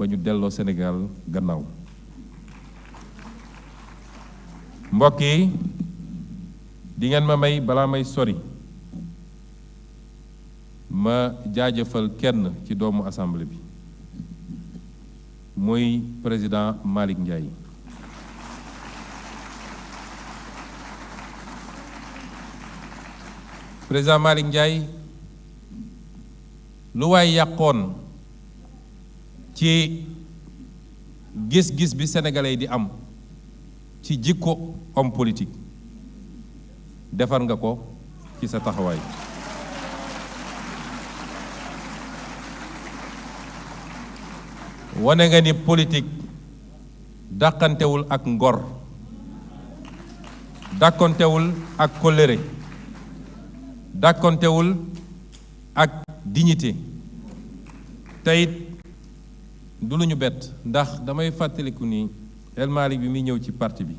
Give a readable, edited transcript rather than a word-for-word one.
ba ñu delloo Sénégal gannaaw. mbokk yi di ngeen ma may balaa may sori ma jaajëfal kenn ci doomu assemblée bi muy président Malick Ndiaye. président Malick Ndiaye lu waay yàqoon ci gis-gis bi sénégalais yi di am ci jikko homme politique defar nga ko ci sa taxawaay. wane nga ni politique dàqantewul ak ngor, dàqantewul ak kóllëre, dàqantewul ak dignité. tey du lu ñu bett ndax damay fàttaliku ni El Malick bi muy ñëw ci parti bi